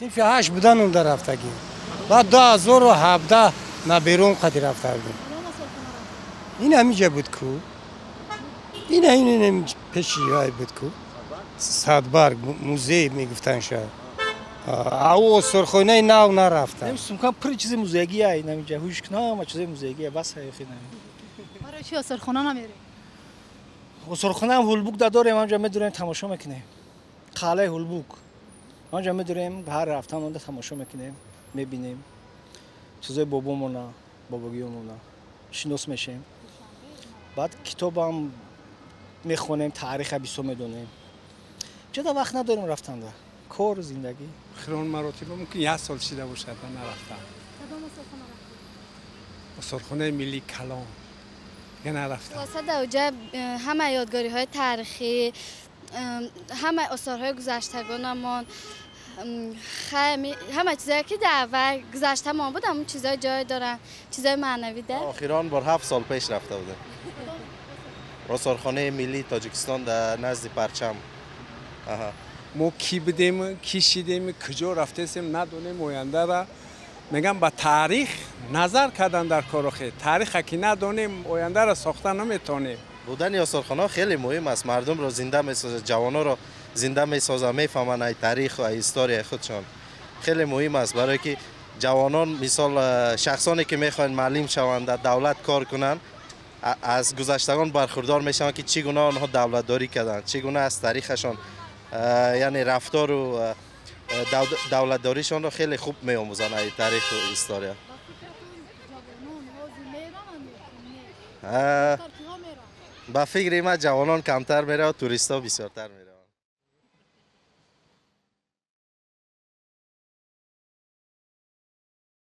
Синфи 8 будан унда рафтагӣ. Баъд 2017 наберон қади рафта будем. Ин ҳамиҷа буд ку. Ин пеши вай буд ку. Садбарг музей мегуфтанд шояд. Ау осорхонаи нав нарафтам. Сумкам пур чизи музейгия, ин ҳамиҷа ҳуш кунам, ҳама чизи музейгия, бас ҳайохи нами. Барои чӣ осорхона намерем? Осорхона ҳам Ҳулбук да дорем, ҳамҷа медурем, тамошо мекунем. Қалъаи Ҳулбук. Ҳамҷа медурем, ҳар ҳафта монда тамошо мекунем, мебинем. Чизои бобомона, бобогиёмона шинос мешем. Баъд китобам мехонем, таъриха бисёр медонем. Ҷода вақт надорем рафтанда. Кор, зиндагӣ. Охирон маротиба мумкин як сол шида бошад, нарафтам. Кадом осорхона рафтед? Осорхонаи миллии Калон. Дига нарафтам. Хулоса дар оҷа ҳама ёдгориҳои таърихӣ, ҳама осорҳои гузаштагонамон, ҳама чизое ки дар аввал гузаштамон буд, ҳамон чизҳои ҷой доранд, чизҳои маънавӣ да. Охирон бор 7 сол пеш рафта будем. Осорхонаи миллии Тоҷикистон дар назди парчам. Аҳа. Мо кӣ будем, кӣ шидем, куҷо рафтесем, надонем ояндара. Мегам ба таърих назар кардан дар корохе. Таъриха ки надонем, ояндара сохта наметонем. Будани осорхонаҳо хеле муҳим аст. Мардумро зинда месозад, ҷавононро зинда месозад, мефаҳманд ай таърих ва историяи худшон. Хеле муҳим аст, барое ки ҷавонон, мисол, шахсоне ки мехоҳанд муаллим шаванд, дар давлат кор кунанд, аз гузаштагон бархурдор мешаванд, ки чӣ гуна онҳо давлатдорӣ карданд, чӣ гуна аз таърихашон, яъне рафтору давлатдоришонро хеле хуб меомӯзанд ай таъриху история. Ба фикри ман ҷавонон камтар меравад, туристҳо бисёртар мераванд.